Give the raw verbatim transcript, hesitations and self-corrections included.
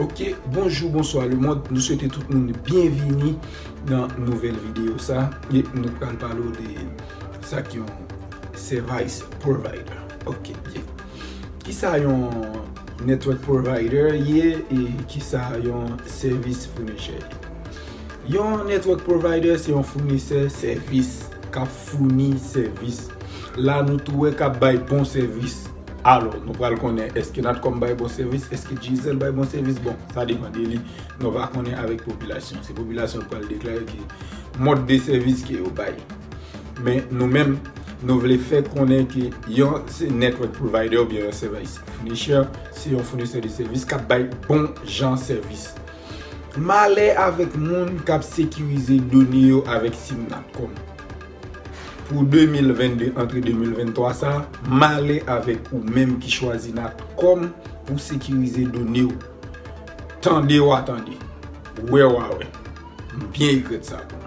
Ok, bonjou, bonswa lemonn. Nou swete tout moun byenvini nan nouvèl videyo sa. E nou pral pale w de sa ki yon service provider. Ok, byen. Kisa yon network provider ye e kisa yon service furnisher ye? Yon network provider se yon founisè sèvis k ap founi sèvis. La nou tou wè k ap bay bon sèvis. Alò, nou pral konnen èske Natcom bay bon sèvis, èske Digicel bay bon sèvis. Bon, sa depann de li. Nou pa konnen avèk popilasyon. Se popilasyon k pral deklare ki mòd de sèvis ke yo bay. Men nou menm, nou vle fè konnen ke yon se network provider oubyen yon service furnisher, se yon founisè de sèvis k ap bay bon jan sèvis. Malè avèk moun k ap sekirize done yo avèk sim Natcom. Pou de mil vennde antre de mil venntwa sa, malè avèk ou menm ki chwazi Natcom pou sekirize done w. Tande w a tande, wè w a wè. M byen regrèt sa pou nou.